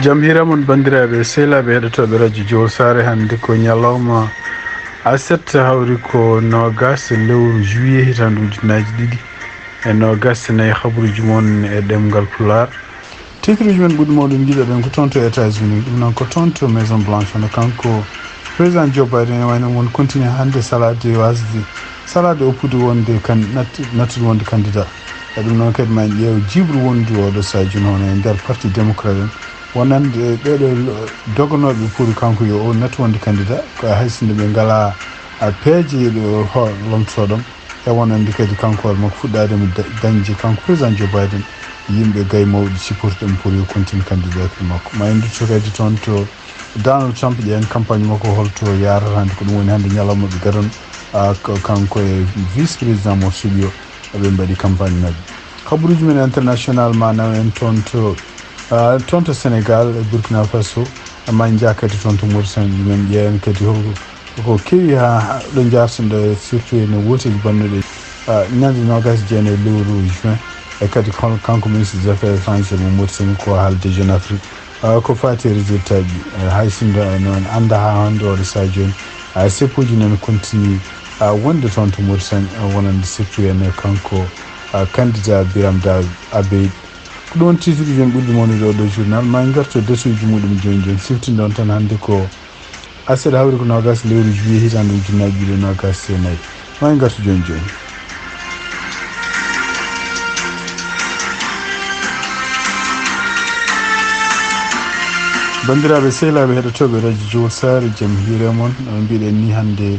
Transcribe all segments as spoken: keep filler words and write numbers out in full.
Jam hiira mon, banndiraaɓe, sehilaaɓe, heɗotooɓe Radio Jowol Saare. Hannde ko ñalawma aset, hawri ko noogas lewru juillet hitaande ujunnaaji ɗiɗi e noogas e nayi. Habaruuji mon e ɗemngal Pulaar. Titruuji men ɓurɗi mawɗude, njiɗoɗen ko toon to États-Unis, ɗum noon ko toon to Maison Blanche, hono kanko président Joe Biden, ene wayno won continue hannde salaade wasde, salaade oppude wonde kan-, natti-, nattude wonde candidat. E ɗum noon kadi ma en ƴeew jiiɓru wondu oɗo sahaa jooni hono e nder parti démocrate en, wonande e ɓeɗo lo-, doganooɓe pour kanko yo o nattu wonde candidat, ko hay sinno ɓe ngala a peeje ɗo ho-, lomtoto ɗon. E wonande kadi kanko hoore makko fuɗɗaade mo da-, dañde kanko président Joe Biden yimɓe gay mawɗi supporté ɗum pour yo continue candidature makko. Ma en ndutto kadi toon to Donald Trump, ƴeewen campagne makko holto yaarata hannde, ko ɗum woni hannde ñalawma ɓe gadon, a, ko kanko e vice président mo suɓi o, ɓe mbaɗi campagne maɓɓe. Habaruuji men international ma naw en toon to, a, toon to Sénégal e Burkina Faso, ma en njah kadi toon to Mauritanie, men ƴeewen kadi holko ko kewi ha ɗo jartinɗo e surtout e no wooteji bannuɗe, a, ñande noogas e jeenayi lewru juin, e kadi kon-, kanko ministre des affaires étrangères mo Mauritanie ko haalde Jeune Afrique, a, ko fati e résultat ji, a, hay sinno en annda ha hannde oɗo sahaa jooni, a, seppoji nana continue, a, wonde toon to Mauritanie, a, wonande surtout en kanko, a, candidat Biram Da Abeid. Ko ɗum woni titruuji men ɓurɗi mawnude oɗo journal. Ma en ngarto datuuji muɗum jooni jooni. Siftinɗon tan hannde ko aset, hawri ko noogas lewru juillet hitaande ujunnaaji ɗiɗi e noogas e nayi. Ma en ngartu jooni jooni. Banndiraaɓe, sehilaaɓe heɗotooɓe Radio Jowol Saare, jam hiire mon. No mbiɗen ni hannde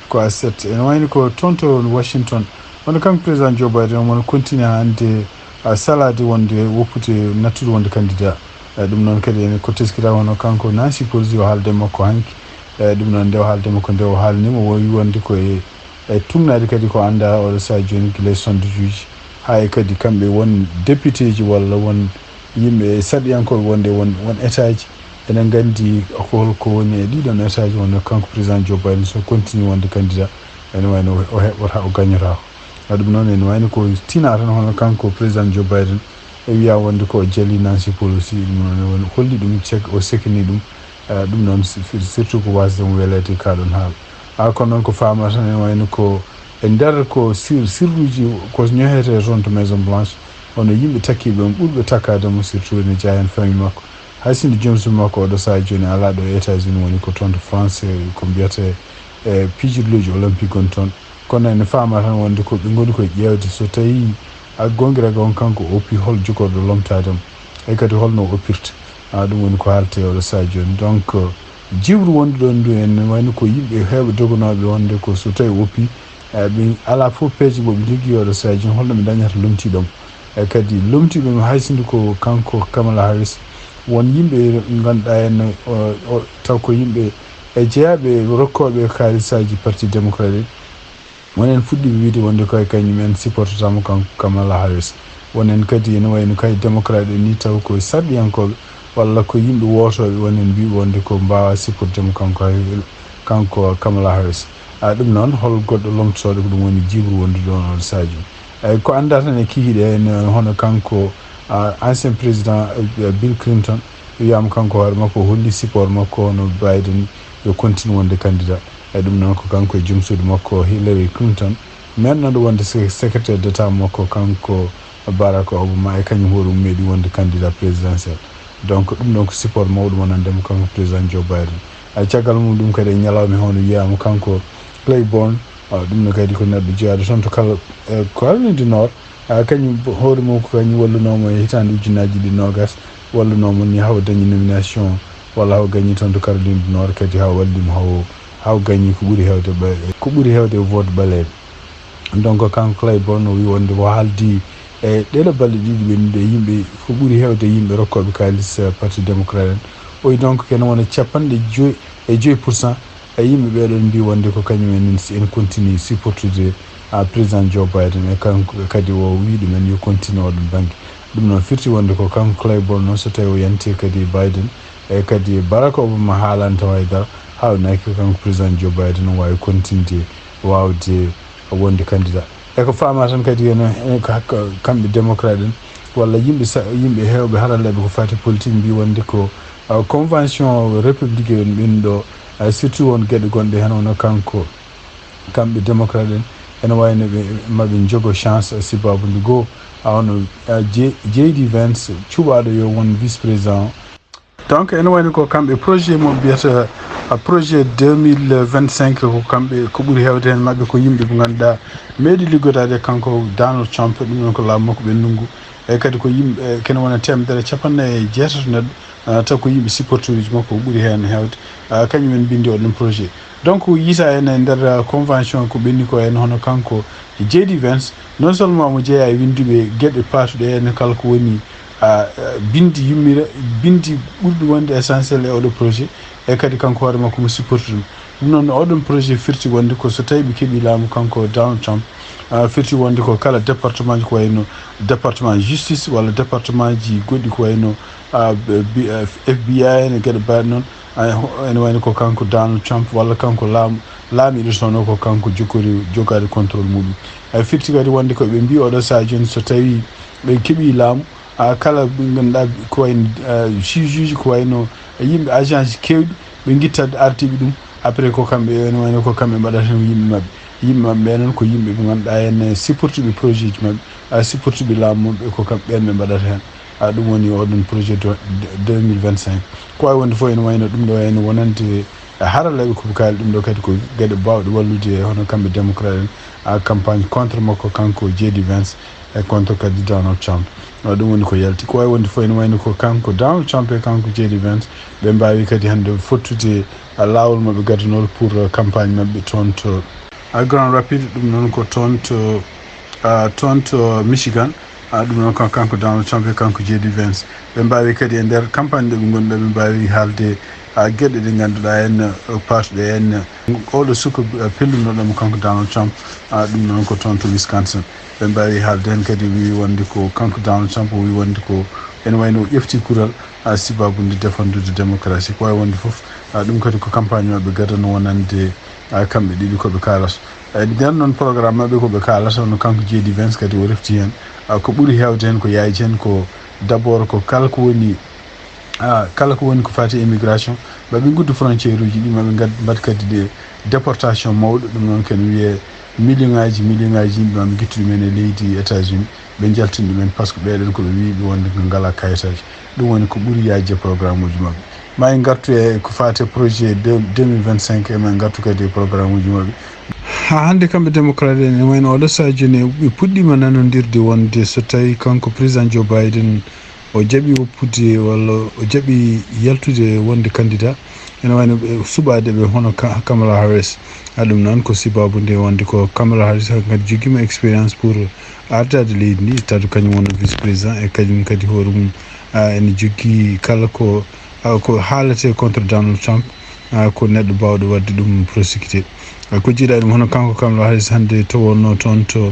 ko aset. Ene wayni ko toon to Washington. Wonde kanko président Joe Biden, omo continue hannde a, salaade wonde woppude nattude wonde candidat. E, ɗum noon kadi ene ko teskira hono kanko Nancy Pelosi o haalde makko hanki. E, ɗum noon nde o haalde makko nde o haalnima o wi wonde ko e, e tugnaade kadi ko annda oɗo sahaa jooni gila e sondajuuji. Haa e kadi kamɓe won député ji walla won yimɓe sarɗiyankooɓe wonde won, won état ji ene nganndi ko holko woni e ɗiɗon état ji wonde kanko président Joe Biden so continue wonde candidat ene wayno o heɓɓoto o gañotaako. A, ɗum noon ene wayno ko tina tan hono kanko président Joe Biden e wiya wonde ko o jali Nancy Pelosi, ɗum noon woni holli ɗum sek-, o sekini ɗum. A, ɗum noon si-, surtout ko wasde mo weleede ka ɗon haala. A, kono noon ko faama tan ene wayno ko e nder ko sir-, sirruuji ko ñohete toon to Maison Blanche, hono yimɓe takkiiɓe on ɓurɓe takkaade mo surtout ene jeyaa heen famille makko. Hay sinno joom suudu makko oɗo sahaa jooni alaa ɗo e États-Unis woni ko toon to France, ko mbiyetee e pijirlooji olympique on toon. Kono ene faama tan wonde ko ɓe ngoni koye ƴeewde so tawii a goongira on kanko o oppi hol jogorɗo lomtaade mo. E kadi holno o oppirta. A, ɗum woni ko haaletee oɗo sahaa jooni. Donc, jiiɓru wondu ɗon ndu en wayno ko yimɓe heewɓe doganooɓe wonde ko so tawii o oppi, e, ɓe alaa fof peeje mo ɓe njogii oɗo sahaa jooni holno ɓe ndañata lomtiiɗo mo. E kadi lomtiiɓe mo hay sinno ko kanko Kamala Harris, won yimɓe ngannduɗaa en, o, o, taw ko yimɓe e jeyaaɓe rokkooɓe kaalisaaji parti démocratique. Won en fuɗɗiiɓe wiide wonde ko e kañum en supportata mo kanko Kamala Harris. Won en kadi ene wayno kay démocrate en ni taw ko sarɗiyankooɓe walla ko yimɓe wootooɓe won en mbiiɓe wonde ko mbaawa supporté mo kanko hay, kanko Kamala Harris. A, ɗum noon hol goɗɗo lomtotooɗo ko ɗum woni jiiɓru wondu ɗon oɗo sahaa jooni. Eyi, ko annda tan e kikiiɗe en, hono kanko, a, ancien président, eh, Bill Clinton, wiyaama kanko hoore makko o holli support makko hono Biden yo continue wonde candidat. E ɗum noon ko kanko e joom suudu makko Hillary Clinton, mennoɗo wonde se-, secrétaire d'état makko kanko Barack Obama e kañum hoore mum meeɗi wonde candidat présidentiel. Donc ɗum ɗon ko support mawɗo wonande mo kanko président Joe Biden. A, caggal mum ɗum kadi e ñalawma hono wiyaama kanko Claiborne, a, ɗum ne kadi ko neɗɗo jeyaaɗo toon to Kal-, e Caroline du Nord. A, kañum hoore mum ko kañum wallunoo mo e hitaande ujunnaaji ɗiɗi noogas, wallunoo mo ni haa o dañi nomination walla haa o gañi toon to Caroline du Nord, kadi haa o walli mo haa o, haa o gañi ko ɓuri heewde ɓe-, ko ɓuri heewde vote ɓaleeɓe. Donc kanko Claiborne o wi wonde o haaldi e ɗeɗo balɗe ɗiɗi ɓennuɗe e yimɓe ko ɓuri heewde yimɓe rokkooɓe kaalis, eh, parti démocrate en. O wi donc kene wona capanɗe joyi e joyi pour cent e yimɓe ɓeɗon mbi wonde ko kañum en, en continue supportude, ah, président Joe Biden e kanko kadi o wi ɗumen yo continue oɗon bannge. Ɗum noon firti wonde ko kanko Clyburn noon, so tawi o yanti kadi Biden, e kadi Barack Obama haalanta o haydara, haa o naaki kanko président Joe Biden, o waawi kontinde waawde wonde candidat. E ko faama tan kadi ene, ene ko hakka kamɓe démocrate en, walla yimɓe sa-, yimɓe heewɓe haralleeɓe ko fati politique mbi wonde ko, ah, convention républicain en ɓen ɗo, ah, surtout won geɗe gonɗe heen, wano kanko, kamɓe démocrate en, ene wayno ɓe, maɓe jogo chance, ah, sibabude goo, ah, ono, ah, J-, J D Vance cuɓaaɗo yo won vice président. Donc ene wayno ko kamɓe projet mo mbiyata, ah, projet deux mille vingt-cinq, ko kamɓe, ko ɓuri heewde heen maɓɓe ko yimɓe ɓe ngannduɗaa meeɗi liggodaade e kanko Donald Trump, ɗum noon ko laamu makko ɓennungu. E kadi ko yimɓe, eh, kene wona teemedere e capanɗe nayi e jeetato neɗɗo, ah, taw ko yimɓe supporteruuji makko o ɓuri heen heewde, ah, kañum en mbinndi oɗon projet. Donc yiytaa en e nder, ah, convention ko ɓenni ko en, hono kanko J D Vance, non seulement mo jeyaa e winnduɓe geɗe paatuɗe en kala ko woni, ah, ah, binndi yummira, binndi ɓurɗi wonde essentiel e oɗo projet, e kadi kanko hoore makko mo supporte ɗum. Ɗum noon oɗon projet firti wonde ko so tawi ɓe keɓi laamu kanko Donald Trump, ah, firti wonde ko kala département ji ko wayno département justice walla département ji goɗɗi ko wayno, ah, bi-, ah, F B I en e geɗe mbaɗe noon, ah, ho-, ene wayno ko kanko Donald Trump walla kanko laamu, laamiiɗo toon o ko kanko jokori jogaade contrôle muɗum. Ay firti kadi wonde ko ɓe mbi oɗo sahaa jooni so tawi ɓe keɓi laamu, ah, kala ɓe ngannduɗaa ko wayno, ah, juge uji ko wayno yimɓe agence keewɗi ɓe ngitta ardiiɓe ɗum. Après ko kamɓe, ene wayno ko kamɓe mbaɗata heen yimɓe maɓɓe. Yimɓe maɓɓe ɓe noon ko yimɓe ɓe ngannduɗaa en supportuɓe projet ji maɓɓe, ah, supportuɓe laamu maɓɓe, ko kamɓe ɓeen ɓe mbaɗata heen. Ah, ɗum woni oɗon projet de, de, deux mille vingt-cinq. Ko waawi wonde fof ene wayno ɗum ɗo ene wonande haralleeɓe ko ɓe kaali ɗum ɗo kadi ko geɗe baawɗe wallude hono kamɓe démocrate en, ah, campagne contre makko kanko J D Vance e contre kadi Donald Trump. Ah, ɗum woni ko yalti. Ko waawi wonde fof ene wayno ko kanko Donald Trump e kanko J D Vance ɓe mbaawi kadi hannde fottude, ah, laawol maɓɓe gadanol pour, ah, campagne maɓɓe toon to, ah, Grand Rapids, ɗum noon ko toon to, ah, toon to Michigan. Ah, ɗum noon kan-, kanko Donald Trump e kanko J D Vance ɓe mbaawi kadi e nder campagne ɗo ɓe ngoni ɗo ɓe mbaawi haalde, ah, geɗe ɗe ngannduɗaa en, ah, paatuɗe en, oɗo suka, ah, pellunoɗo mo kanko Donald Trump, ah, ɗum noon ko toon to Wisconsin. Ɓe mbaawi haalde heen kadi, wii wonde ko kanko Donald Trump, o wii wonde ko ene wayno o ƴefti kural, ah, sibabude defandude démocratie. Ko waawi wonde fof, ah, ɗum kadi ko campagne maɓɓe gadano wonande, ah, kamɓe ɗiɗi ko ɓe kaalata. Eh, nden noon programme maɓɓe ko ɓe kaalata, no kanko J D Vance kadi o refti heen. Ah, ko ɓuri heewde heen, ko yaaji heen ko d'abord ko kala ko woni, ah, kala ko woni ko faati e immigration, maɓe nguddu frontière uji ɗi, maɓe ngad-, mbaɗ kadi de déportation mawɗo, ɗum noon ken wiyee million ngaji, million ngaji yimɓe maɓe ngittu ɗumen e leydi États-Unis, ɓe njaltina ɗumen par ce que ɓeɗen ko ɓe wii ɓe wonde ko ngala kayitaji. Ɗum woni ko ɓuri yaajde programme uji maɓɓe. Ma en ngartu e ko faati e projet de deux mille vingt-cinq, emen ngartu kadi e programme uji maɓɓe. Haa hannde kamɓe démocrate en, ene wayno oɗo sahaa jooni ɓe puɗɗiima nanondirde wonde so tawi kanko président Joe Biden o jaɓi woppude walla o jaɓi yaltude wonde candidat, ene wayno ɓe suɓaade ɓe hono Ka-, Kamala Harris. A ɗum noon ko sibabu nde wonde ko Kamala Harris kadi jogiima expérience pour ardaade leydi ndi, taadu kañum woni vice président e kañum kadi hoore mum, a, ene jogii kala ko, a, ko haalete contre Donald Trump, a, ko neɗɗo baawɗo waɗde ɗum prosecuté. A, ko jiiɗaa ɗum hono kanko Kamala Harris hannde towonno toon to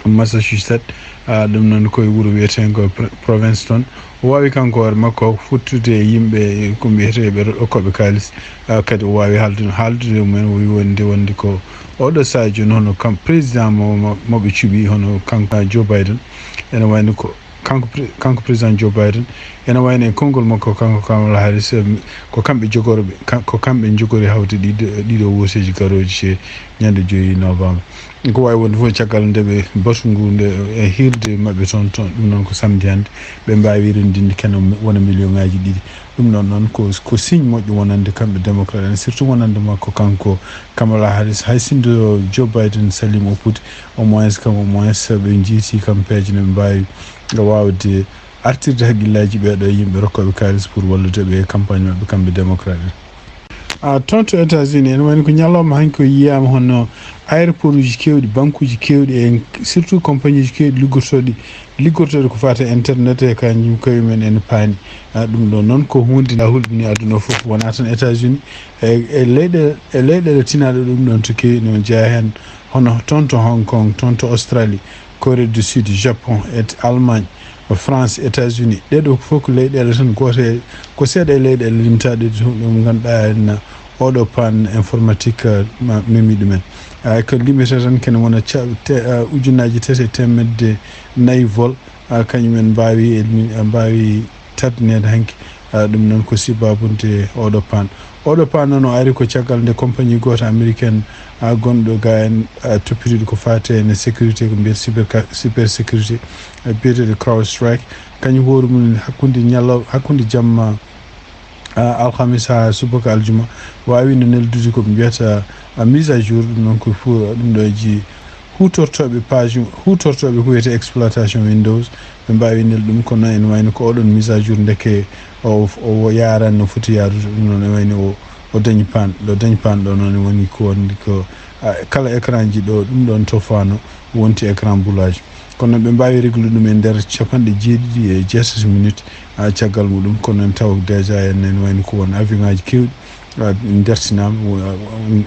Massachusetts, a, ɗum noon ko e wuro wiyeteengo Pro-, Provincetown. O waawi kanko hoore makko fottude e yimɓe ko mbiyeteeɓe rokkooɓe kaalis, a, kadi o waawi haaldude, haaldude e mumen, o wi wonde, wonde ko oɗo sahaa jooni hono kam président mo, mo, mo ɓe cuɓi hono kanko, a, Joe Biden. Ene wayno ko kanko pré-, kanko président Joe Biden, ene wayno e konngol makko kanko Kamala Harris, em, ko kamɓe jogorɓe, ka-, ko kamɓe jogori hawde ɗiɗo, ɗiɗo wooteeji garooji ñande joyi novembre. Ko waawi wonde fof caggal nde ɓe batu ngu nde e hirde maɓɓe toon, toon, ɗum noon ko samedi hannde, ɓe mbaawi renndinde kene wona million ngaji ɗiɗi. Ɗum noon noon ko, ko signe moƴƴo wonande kamɓe démocrate en, surtout wonande makko kanko Kamala Harris. Hay sinno Joe Biden salima oppude, au moins kam, au moins ɓe njiiti kam peeje no ɓe mbaawi waawde artirde hakkillaaji ɓeeɗo yimɓe rokkooɓe kaalis pour wallude ɓe e campagne maɓɓe kamɓe démocrate en. A, toon to États-Unis, ene wayno ko ñalawma hanki o yiyaama hono aéroport uji keewɗi, banque uji keewɗi, e surtout compagnie uji keewɗi liggotooɗi, liggotooɗi ko faati e internet e kañum kañum en ene paani. A, ɗum ɗo noon ko huunde nde hulɓini aduna o fof, wonaa tan États-Unis, e, e leyɗe, e leyɗeele tinaaɗe ɗum ɗoon to keewi, no jeyaa heen hono toon to Hong Kong, toon to Australie, Corée du Sud, Japon, et Allemagne. France, États-Unis. Ɗee ɗoo fof ko leyɗeele tan goote, ko seeɗa e leyɗeele limtaaɗe ɗum ngannduɗaa en oɗo panne informatique, ah, ma-, memi ɗumen. Ah, ko limete tan kene wona ca-, te-, ah, ujunnaaji tati e teemedde nayi vol, ah, kañum en mbaawi elmi-, ah, mbaawi tardinede hanki. Ah, ɗum noon ko sibabunde oɗo panne. Oɗo panne noon o ari ko caggal nde compagnie gooto américaine, ah, gonɗo ga en, ah, toppitiiɗo ko faati e sécurité, ko mbiyata cyber, cyber sécurité, ah, biyeteeɗo CrowdStrike. Kañum hoore mum hakkunde ñalo-, hakkunde jamma, ah, alhamis haa subaka aljuma, waawino neldude ko ɓe mbiyata, ah, mise à jour, ɗum noon ko fu-, ɗum ɗo ji huutortooɓe page, huutortooɓe ko wiyetee exploitation Windows, ɓe mbaawi nel ɗum, kono ene wayno ko oɗon mise à jour ndeke o, o yaarani no foti yaarude, ɗum noon ene wayno o, o dañi panne, ɗo dañi panne ɗo noon woni ko woni ko, ah, kala écran ji ɗo ɗum ɗoon tofaano wonti écran boulage. Kono ɓe mbaawi réglude ɗum e nder capanɗe jeeɗiɗi e jeetati minutes, ah, caggal muɗum, kono en tawa déjà en, ene wayno ko won avion ŋaaji keewɗi, ah, ndertinaama,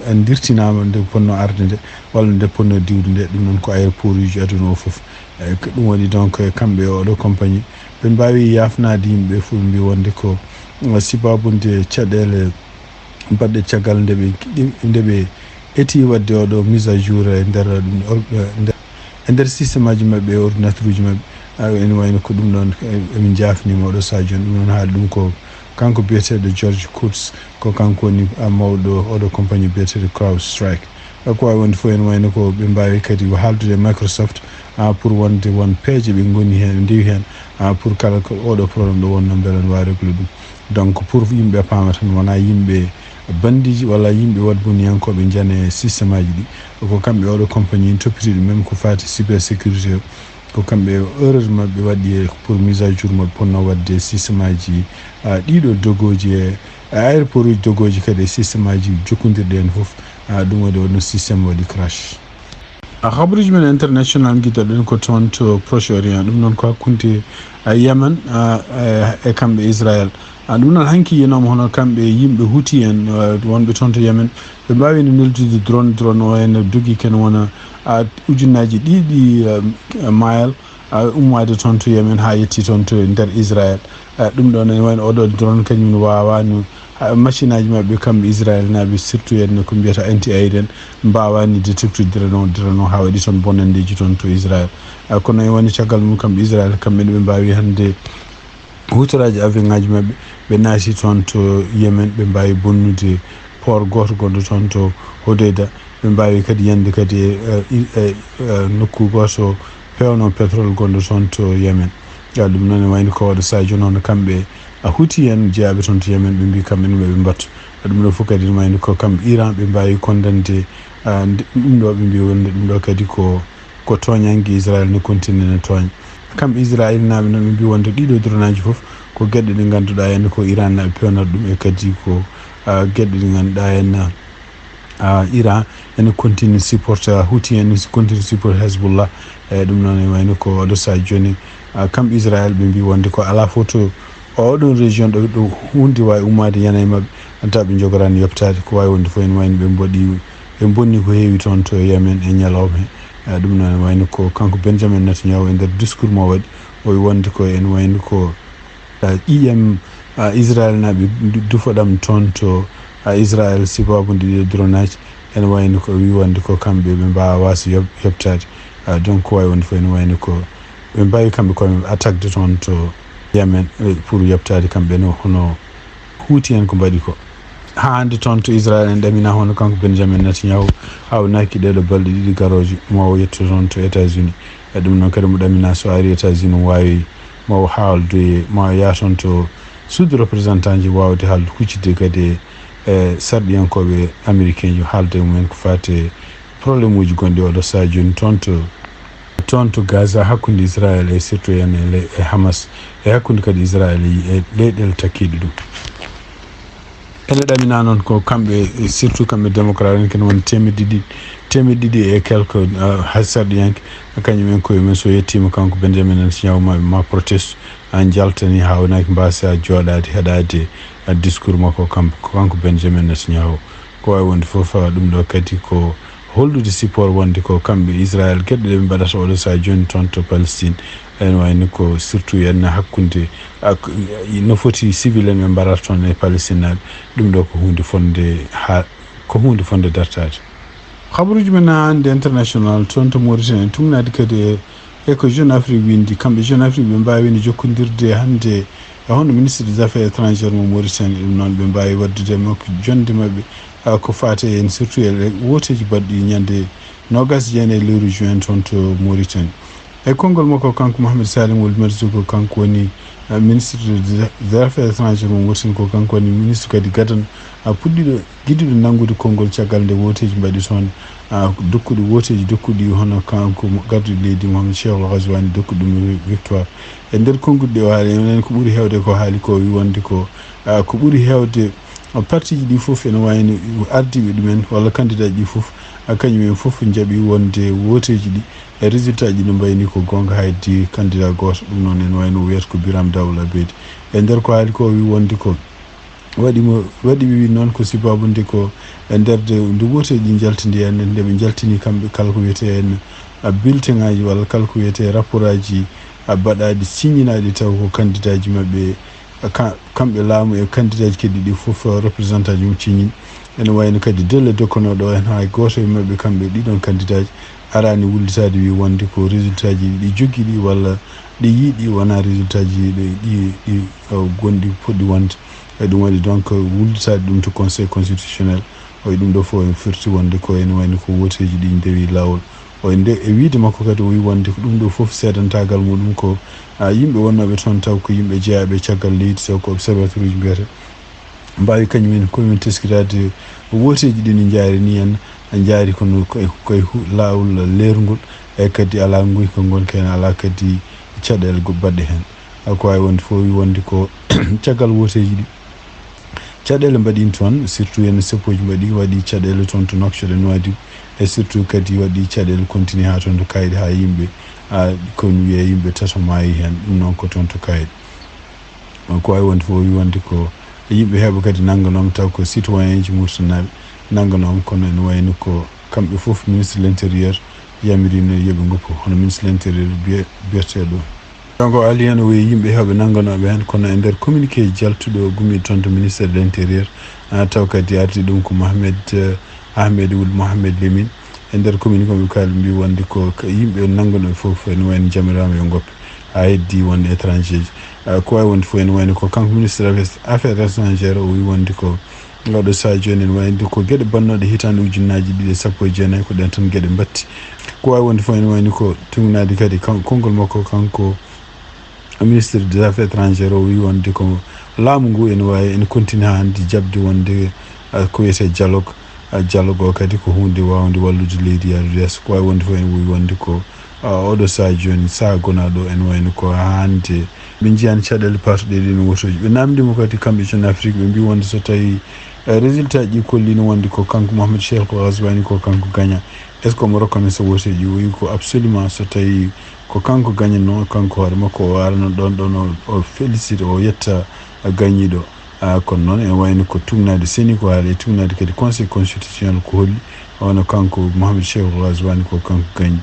ah, ndirtinaama nde ponno arde nde, walla nde ponno diwde nde, ɗum noon ko aéroport uji aduna o fof. Eyi, ko ɗum waɗi donc e kamɓe e oɗo compagnie, ɓe mbaawi yaafnaade yimɓe fof, mbi wonde ko, ah, sibabunde caɗeele baɗɗe caggal nde ɓe, nde ɓe eti waɗde oɗo mise à jour e nder, nder, e nder système aji maɓɓe e ordinateur uji maɓɓe. Ah, ene wayno ko ɗum ɗoon, eh, emin njaafnima oɗo Sadio, ɗum noon haali ɗum ko kanko biyeteeɗo George Kurtz, ko kanko woni, ah, mawɗo oɗo compagnie biyeteeɗo CrowdStrike. Ah, ko waawi wonde fof ene wayno ko ɓe mbaawi kadi ko haaldude e Microsoft, ah, pour wonde won peeje ɓe ngoni heen, ɓe ndewi heen, ah, pour kala ko oɗo problème ɗo wonno mbele ne waawi réglude ɗum. Donc, pour yimɓe paama tan, wonaa yimɓe bandiiji walla yimɓe waɗboniyankooɓe njane système aji ɗi. Ko kamɓe oɗo compagnie en toppitiiɗo même ko faati cyber sécurité o. Ko kamɓe erreur maɓɓe waɗi e pour mise à jour maɓɓe ponno waɗde système aji, ah, ɗiɗo dogooji e, e aéroport uji dogooji kadi e système aji jokkondirɗi heen fof. Ah, ɗum waɗi oɗon système waɗi crash. A habaruuji men international ngidaɗen ko toon to Proche Orient, ɗum noon ko hakkunde, a, Yemen, a, e, e kamɓe Israël. A, ɗum noon hanki yenooma hono kamɓe yimɓe Houthi en, a, wonɓe toon to Yemen, ɓe mbaawi no neldude drone, drone o ene dogi ken wona, a, ujunnaaji ɗiɗi, a, mile, a, ummaade toon to Yemen haa yetti toon to nder Israël. A, ɗum ɗoon ene wayno oɗo drone kañum ne waawaani, a, machine aji maɓɓe kamɓe Israël naaɓe, surtout en ko mbiyata anti aérienne, mbaawaani détectude drone o, drone o haa waɗi toon bonanndeeji toon to Israël. A, kono ene wayno caggal mum kamɓe Israël kamɓe ne ɓe mbaawi hannde huutoraaji avion ŋaaji maɓɓe, ɓe naati toon to Yemen, ɓe mbaawi bonnude port gooto gonɗo toon to Hodeidah, ɓe mbaawi kadi yande kadi e, e, e, e nokku gooto peewno pétrole gonɗo toon to Yemen. Ya, ɗum noon ene wayno ko waɗa Sadio noon kamɓe a Houthi en jeyaaɓe toon to Yemen, ɓe mbi kamɓe ne ɓe mbattu. Ɗum ɗo fof kadi ene wayno ko kamɓe Iran ɓe mbaawi kondande, a, nde-, ɗum ɗo ɓe mbi wonde ɗum ɗo kadi ko, ko tooñannge Israël ne continue ne tooña. Kamɓe Israël naaɓe noon ɓe mbi wonde ɗiɗo drone aji fof ko geɗe ɗe ngannduɗaa ene ko Iran naaɓe pewnata ɗum e kadi ko, a, geɗe ɗe ngannduɗaa en, a, Iran ene continue support, a, Houthi ene continue support Hezbollah. E ɗum noon ene wayno ko oɗo sahaa jooni, a, kamɓe Israël ɓe mbi wonde ko alaa fof to oɗon région ɗo, ɗo huunde waawi ummaade yana e maɓɓe, tawa ɓe njogoraani yoɓtaade. Ko waawi wonde fof ene wayno ɓe mboɗi, ɓe mbonni ko heewi toon to Yemen e ñalawma he. A, ɗum noon ene wayno ko kanko Benjamin Netanyahu e nder discours mo waɗi, o wi wonde ko ene wayno ko, a, ƴiiƴam, a, Israël naaɓe du-, dufa ɗam toon to, a, Israël sibabu ndi ɗo drone aji, ene wayno ko wi wonde ko kamɓe ɓe mbaawa so yoɓ-, yoɓtaade. A, donc ko waawi wonde fof ene wayno ko ɓe mbaawi kamɓe koye maɓɓe attaque de toon to Yemen, e, pour yoɓtaade kamɓe no, hono Houthi en ko mbaɗi ko. Haa hannde toon to Israël ene ɗamina hono kanko Benjamin Netanyahu, haa o naaki ɗeeɗo balɗe ɗiɗi garooje, ma o yetto toon to États-Unis. E ɗum noon kadi mo ɗamina so ari États-Unis mo waawi, ma o haaldu e, ma o yaha toon to suudu représentant ji waawde haalde huccitde kadi e, e sarɗiyankooɓe américain ji haalda e mumen ko faati e problème uji gonɗi oɗo sahaa jooni toon to, toon to Gaza hakkunde Israël e surtout en e le-, e Hamas e hakkunde kadi Israël e, e leyɗeele takkiiɗe ɗum. Ene ɗamina noon ko kamɓe, e surtout kamɓe démocrate en, kene woni teemedde ɗiɗi, teemedde ɗiɗi e quelque, a, hay sarɗiyanke, kañum en koye mum so yettiima kanko Benjamin Netanyahu ma, ma proteste, a, njaltani haa wonaaki mbaasa jooɗaade heɗaade, a, discours makko kam, kanko Benjamin Netanyahu. Ko waawi wonde fof, a, ɗum ɗo kadi ko hollude support wonde ko kamɓe Israël geɗe ɗe ɓe mbaɗata oɗo sahaa jooni toon to Palestine. Ene wayni ko surtout yen hakkunde, ah, ko, no foti civil en ɓe mbarata toon e Palestine naaɓe. Ɗum ɗo ko huunde fonde ha, ko huunde fonde dartaade. Habaruuji men hannde international toon to Mauritanie, en tuugnaade kadi e, e ko Jeune Afrique winndi. Kamɓe Jeune Afrique ɓe mbaawino jokkondirde hannde e hono ministre des affaires étrangères mo Mauritanie, ɗum noon ɓe mbaawi waɗdude e makko jonnde maɓɓe, ah, ko faati en surtout e wooteeji baɗɗi ñande noogas e jeenayi lewru juin toon to Mauritanie. E konngol makko, kanko Mohamed Salim Wul Merzoug, ko kanko woni, ah, ministre des affaires étrangères mo Mauritanie, ko kanko woni ministre kadi gadano, ah, puɗɗiɗo, giɗuɗo nanngude konngol caggal nde wooteeji mbaɗi toon, ah, dokkuɗo wooteeji dokkuɗi hono kanko mo garduɗo leydi Mohamed Cheikh Ould Ghazouani dokkuɗo ɗum victoire. E nder konngol ɗi o haali, enen ko ɓuri heewde ko haali ko wi wonde ko, ah, ko ɓuri heewde, ah, parti ji ɗi fof ene wayno ardiiɓe ɗumen walla candidat ji ɗi fof, ah, kañum en fof njaɓi wonde wooteeji ɗi e résultat ji no mbayni ko goonga, haydi candidat gooto. Ɗum noon ene wayno o wiyata ko Biram Daoul Abedi. E nder ko haali ko wi wonde ko waɗi mo, waɗi wi noon ko sibaabu nde ko e nder de, nde wooteeji ɗi njaltindi en, nde ɓe njaltini kamɓe kala ko wiyetee en, ah, bulletin aji walla kala ko wiyetee rapport aji, ah, baɗaaɗi, signinaɗi taw ko candidat ji maɓɓe, ah, ka-, kamɓe laamu e candidat ji kadi ɗi fof, ah, représentant ji mum signini. Ene wayno kadi délai dokkanooɗo en, hay gooto e maɓɓe kamɓe ɗiɗon candidat ji araani wullitaade wi wonde ko résultat ji ɗi jogii ɗi walla ɗi yiɗi wona résultat ji ɗi, ɗi, ɗi, ah, gonɗi poɗɗi wonde. E ɗum waɗi donc wullitaade ɗum to conseil constitutionnel. O e ɗum ɗo fof en firti wonde ko ene wayno ko wooteeji ɗi ndewi laawol. O e nde, e wiyde makko kadi o wi wonde ko ɗum ɗo fof seedantaagal muɗum ko, ah, yimɓe wonnooɓe toon taw ko yimɓe jeyaaɓe e caggal leydi, taw ko observateur uji mbiyata. Mbaawi kañum en koye mum teskitaade wooteeji ɗi no njaari ni en, njaari kono koye, koye hu-, laawol leerngol, e kadi alaa nguyka ngonka heen, alaa kadi caɗeele go-, baɗɗe heen. Ah, ko waawi wonde fof wi wonde ko caggal wooteeji ɗi, caɗeele mbaɗiino toon, surtout heen seppooji mbaɗi, waɗi caɗeele toon to Nouakchott e Nouadhibou, e surtout kadi waɗi caɗeele continue haa toon to Kaydi, haa yimɓe, ah, ko wiyee yimɓe tato maayi heen, ɗum noon ko toon to Kaydi. Ko waawi wonde fof wi wonde ko yimɓe heewɓe kadi nannganooma, taw ko citoyen ji mursinaaɓe nannganooma, kono ene wayno ko kamɓe fof ministre de l'intérieur yamirino yo ɓe ngoppu, hono ministre de l'intérieur biye-, biyeteeɗo. Donc, o Aliou en o wiyi yimɓe heewɓe nannganooɓe heen, kono e nder communiqué jaltuɗo gummiiɗo toon to ministère de l'intérieur, ah, taw kadi ardi ɗum ko Mohamed, eh, Ahmed Wul Mohamed Lemine. E nder communiqué o ɓe kaali mbi wonde ko ka-, yimɓe nannganooɓe fof ene wayno jamiraama yo ngoppe. A heddi wonde étranger ji. Ah, ko waawi wonde fof ene wayno ko kanko ministre des affaires étrangères o wi wonde ko Oɗo sahaa jooni ene wayde ko geɗe bannooɗe hitaande ujunnaaji ɗiɗi e sappo e jeenayi, ko ɗeen tan geɗe mbatti. Ko waawi wonde fof ene wayni ko tuugnaade kadi kan-, konngol makko kanko ministre des affaires étrangères o, o wii wonde ko laamu ngu ene waawi, ene continue haa hannde jaɓde wonde, ah, ko wiyetee dialogue. Ah, dialogue o kadi ko huunde waawnde wallude leydi yahrude yeeso. Ko waawi wonde fof ene wii wonde ko, ah, oɗo sahaa jooni, sahaa gonaa ɗo, ene wayno ko haa hannde ɓe njiyaani caɗeele paatuɗe e ɗiin wotooji. Ɓe naamndii mo kadi kamɓe Jeune Afrique, ɓe mbii wonde so tawii, eh, résultat ji kolliino wonde ko kanko Mohamed Cheikh Ould Ghazouani ko kanko gaña, est-ce que omo reconnaître wotooji? O wii ko absolument, so tawii ko kanko gañatnoo, kanko hoore makko o arano ɗoon ɗoon o, o félicite, o yetta gañiiɗo. Ah, kono noon ene wayno ko tuugnaade C E N I ko haali, e tuugnaade kadi Conseil constitutionnel ko holli, wano kanko Mohamed Cheikh Ould Ghazouani ko kanko gañi.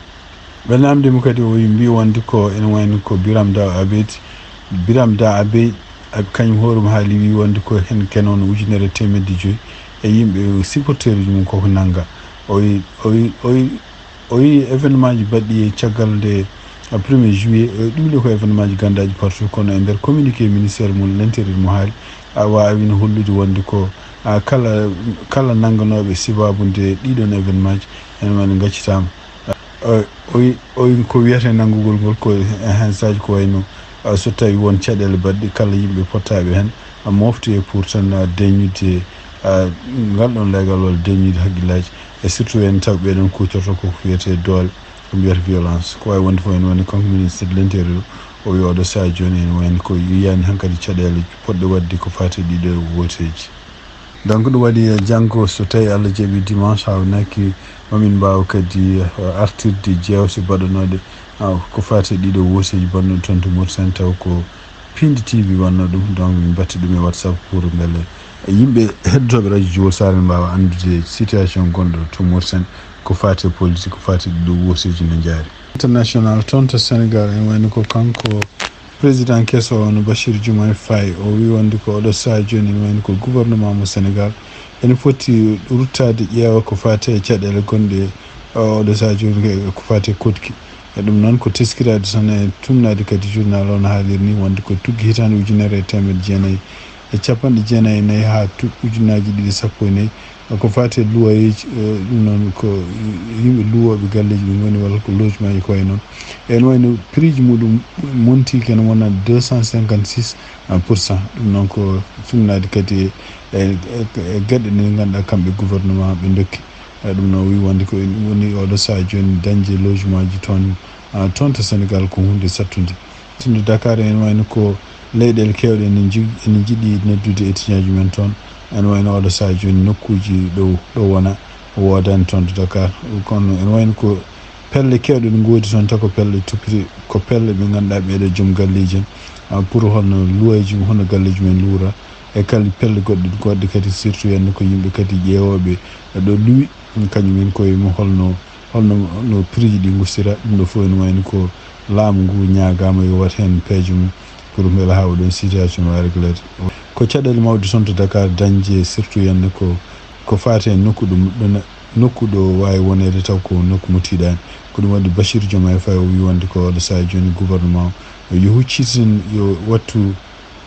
Ɓe naamndii mo kadi, o wi-, mbii wonde ko ene wayno ko Biram Da Abeid, Biram Da Abeid, a-, kañum hoore mum haali, wii wonde ko heen kenono ujunere e teemedde joyi e yimɓe supporteruuji mum koko nannga. O wi-, o wi-, o wi-, o wii événement ji baɗɗi e caggal nde, a, premier juillet, o wi ɗum ɗo ko événement ji ganndaaji partout, kono e nder communiqué ministère mum l'intérieur mo haali, a, waawino hollude wonde ko, a, kala, kala nannganooɓe sabaabu nde ɗiɗon événement ji, ene wayno ngaccitaama. O, o wi-, o wi ko wiyetee nanngugol ngol ko heen saaji ko wayno, ah, so tawii won caɗeele baɗɗe, kala yimɓe pottaaɓe heen, ah, mooftoyee pour tan, ah, deñude, ah, ngal ɗoon leegal walla deñude hakkillaaji. E surtout en taw ɓee ɗoon kuutorto ko ko wiyetee doole, ko mbiyata violence. Ko waawi wonde fof ene wayno kanko ministre de l'intérieur, o wii oɗo sahaa jooni ene wayno ko yiyaani hankadi caɗeele potɗe waɗde ko faati e ɗiɗo wooteeji. Donc, ɗum waɗi, eh, janngo, so tawii Allah jaɓii, dimanche, haawnaaki, mamin mbaaw kadi, eh, artirde jeewte baɗanooɗe, ah, ko faati e ɗiɗo wooteeji baɗanooɗe toon to Mauritanie, taw ko Pindi T V wannoo ɗum. Donc, min mbatti ɗum e WhatsApp pour mbele yimɓe heɗotooɓe radio Jowol Saare mbaawa anndude situation gonɗo to Mauritanie, ko faati e politique, ko faati e ɗiɗo wooteeji no njaari. International toon to Sénégal, ene wayno ko kanko président keso o, no Bachir Diomaye Faye, o wi wonde ko oɗo sahaa jooni ene wayno ko gouvernement mo Sénégal ene foti ruttaade ƴeewa ko faati e caɗeele gonɗe, e, oɗo sahaa jooni ko faati e koɗki. E ɗum noon ko teskiraade tan e tumnaade kadi journal o no haaliri ni wonde ko tuggi hitaande ujunere e teemedde jeenayi e capanɗe jeenayi e nayi haa tu-, ujunnaaji ɗiɗi sappo e nayi. Ko faati e luwayeeji, e, ɗum noon ko yimɓe luwooɓe galleeji ɓe ngoni, walla ko logement ji ko wayi noon. E no wayno prix ji muɗum monti kene wona deux cent cinquante-six pour cent. Ɗum noon ko tumnaade kadi e, e, e, e geɗe ɗe ngannduɗaa kamɓe gouvernement ɓe ndokki. E, ɗum noon wi wonde ko en woni oɗo sahaa jooni dañde logement ji toon, a, toon to Sénégal ko huunde sattunde. Tinde Dakar ene wayno ko leyɗeele keewɗe ene nji-, ene njiɗi noddude étudiant ji men toon. Ene wayno oɗo sahaa jooni nokkuuji ɗo, ɗo wona woodaani toon to Dakar. Kono ene wayno ko pelle keewɗe ɗe ngoodi toon, taw ko pelle toppiti, ko pelle ɓe ngannduɗaa ɓeeɗo joom galleeji en, a, pour holno luweeji, hono galleeji men luura, e kala pelle goɗɗe, goɗɗe kadi, surtout hannde ko yimɓe kadi ƴeewooɓe ɗo luwi, kañum en koye mum holno, holno no prix ji ɗi ngustira. Ɗum ɗo fof ene wayno ko laamu ngu ñaagaama yo waɗ heen peeje mum pour mbela haa oɗon situation waawa régleede. Ko caɗeele mawɗe toon to Dakar dañde, surtout hannde ko, ko faati e nokku ɗum ɗon, nokku ɗo waawi woneede taw ko nokku mo tiiɗaani. Ko ɗum waɗi Bachir Diomaye Faye o wi wonde ko oɗo sahaa jooni gouvernement o yo huccitin, yo wattu,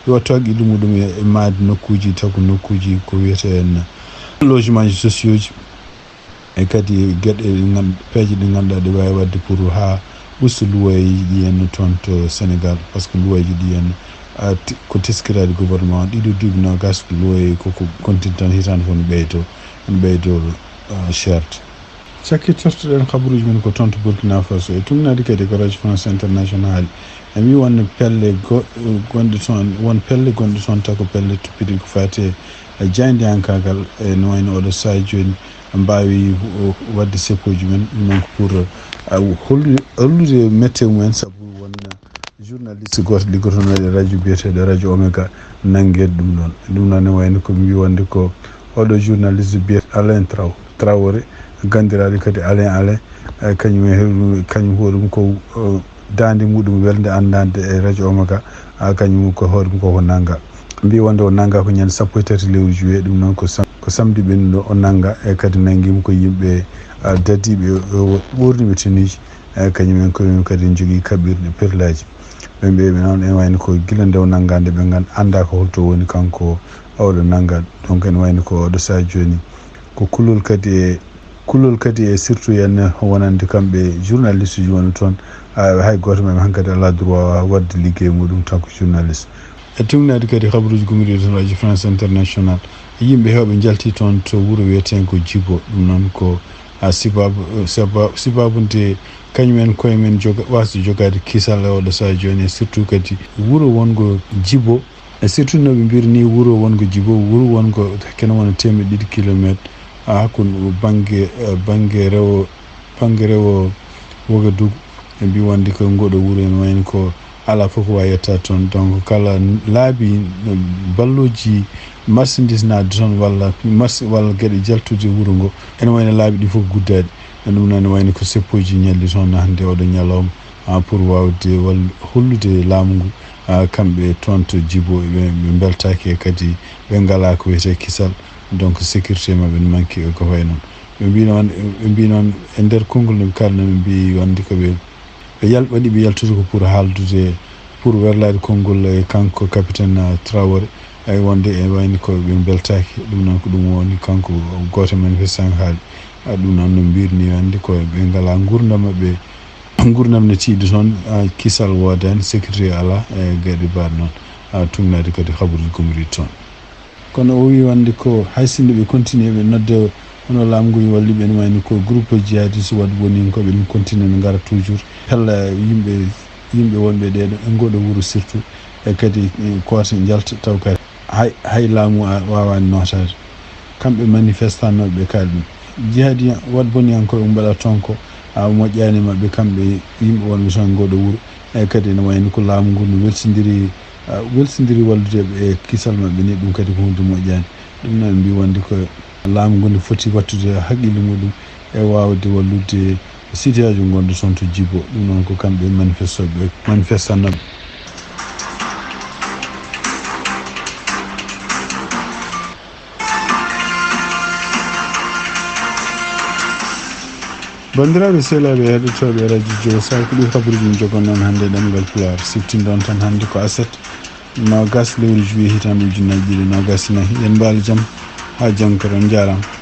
yo wattu haqqille muɗum e, e maayde nokkuuji, taw ko nokkuuji ko wiyetee en logement ji sociaux ji. E kadi geɗe ɗe ngan-, peeje ɗe ngannduɗaa ɗe waawi waɗde pour haa usta luwayeeji ɗi henna toon to Sénégal, par ce que luwayeeji ɗi henna, a, ti-, ko teskiraade gouvernement o, ɗiɗo duuɓi noogaas ko luwayeeji koko continue tan, hitaande fof no ɓeydo, no ɓeydo, a, cherté. Cakkitortoɗen kabaruuji men ko toon to Burkina Faso, e tumnaade kadi ko Radio France International. E mi won pelle go-, gonɗe toon, won pelle gonɗe toon taw ko pelle tuppiɗe ko faati e jaayndiyankaagal, e no wayno oɗo sahaa jooni mbaawi, o, waɗde seppooji men, ɗum noon ko pour, a, hollu-, hollude mette mumen, sabu won journaliste gooto liggotonooɗo e radio biyeteeɗo Radio Omega nanngeede ɗum ɗoon. Ɗum noon ne wayno ko mbi wonde ko oɗo journaliste biyete Alain Traw-, Traoré, ganndiraaɗo kadi Alain Alain, e kañum e hoore mum, kañum hoore mum ko, o, daande muɗum welde anndaande e Radio Omega, a, kañum ko hoore mum koko nannga. Mbi wonde o nannga ko ñande sappo e tati lewru juillet, ɗum noon ko sam-, ko samedi ɓennuɗo o nannga, e kadi nanngimo ko yimɓe, a, dadiiɓe, o, ɓorniiɓe tenue ji, e kañum en koye mum kadi ne njogii kaɓirɗe perlaaji. Ɓe mbiyi ɓe noon ene wayno ko gila nde o nannga nde ɓe ngan-, annda ko holto woni kanko oɗo nannga. Donc ene wayno ko oɗo sahaa jooni ko kulol kadi e Kulol kadi e surtout heen wonande kamɓe journaliste uji woni toon, a, hay gooto maɓɓe hankadi alaa droit waɗde liggey muɗum tant que journaliste. E tumnaade kadi kabaruuji gumoriiɗi toon Radio France International, yimɓe heewɓe njalti toon to wuro wiyeteengo Jibo. Ɗum noon ko, a, sibaabu, saba-, sibaabu nde kañum en koye men joga-, waasde jogaade kisal e oɗo sahaa jooni, e surtout kadi wuro wonngo Jibo. E surtout no ɓe mbiri ni wuro wonngo Jibo, wuro wonngo kene wona teemeɗɗe ɗiɗi kilometre, a, hakkunde bannge, eh, bannge rewo, bannge rewo Ouagadougou. Ɓe mbi wonde ko ngoɗo wuro ene wayno ko alaa fof ko waawi yettaade toon. Donc kala laabi, eh, ballooji marchandise naatde toon walla mas-, walla geɗe jaltude wuro ngo, ene wayno laabi ɗi fof guddaaɗi. E ɗum noon ene wayno ko seppooji ñalli toon hannde oɗo ñalawma, a, pour waawde wal-, hollude laamu ngu, a, kamɓe toon to Jibo, ɓe, ɓe mbeltaaki e kadi ɓe ngalaa ko wiyetee kisal. Donc sécurité maɓɓe ne manque e ko fayi noon. Ɓe mbi noon, ɓe mbi noon e nder konngol nde ɓe kaalnoo, ɓe mbi wonde ko ɓe, ɓe yal-, waɗi ɓe yaltude ko pour haaldude, pour werlaade konngol e kanko capitaine, a, Traoré, ay wonde e wayno ko ɓe mbeltaaki. Ɗum noon ko ɗum woni kanko gooto e manifestant haali. A, ɗum noon no mbirni wonde ko ɓe ngalaa nguurndam maɓɓe. Nguurndam ne tiiɗi toon, a, kisal woodaani, sécurité alaa, e geɗe mbaɗe noon, a, tumnaade kadi kabaruuji gumoriiɗi toon. Kono o wi wonde ko hay sinno ɓe continue ɓe nodde hono laamu ngu walli ɓe, ene wayno ko groupe jihadiste waɗi woni ko ɓe continue no ngara toujours. Kala yimɓe, yimɓe wonɓe ɗeɗo e ngoɗo wuro surtout, e kadi, e, koota njalta taw kadi hay, hay laamu a-, waawaani nootaade. Kamɓe manifestanooɓe ɓe kaali ɗum. Jihadi waɗ boniyankooɓe mbaɗa toon ko, a, moƴƴaani maɓɓe kamɓe yimɓe wonɓe toon ngoɗo wuro. Eeyi kadi ene wayno ko laamu ngu no welsindiri, a, welsindiri wallude ɓe e kisal maɓɓe ni, ɗum kadi ko huunde moƴƴaani. Ɗum noon mbi wonde ko laamu ngu ne foti wattude haqqille muɗum e waawde wallude Sitiyaajo ngondu son to Jibo, ɗum noon ko kamɓe manifestooɓe, manifestannoɓe. Banndiraaɓe sehlaaɓe heɗotooɓe radio Jogo Sal, ko ɗi kabaruuji min jogon noon hannde e ɗemngal Pulaar. Siftinɗon tan hannde ko aset noogas lewru juillet hitaande ujunnaji ɗiɗi noogas e nayi. Yen mbaal jam haa janngo kadi, on njaaraama.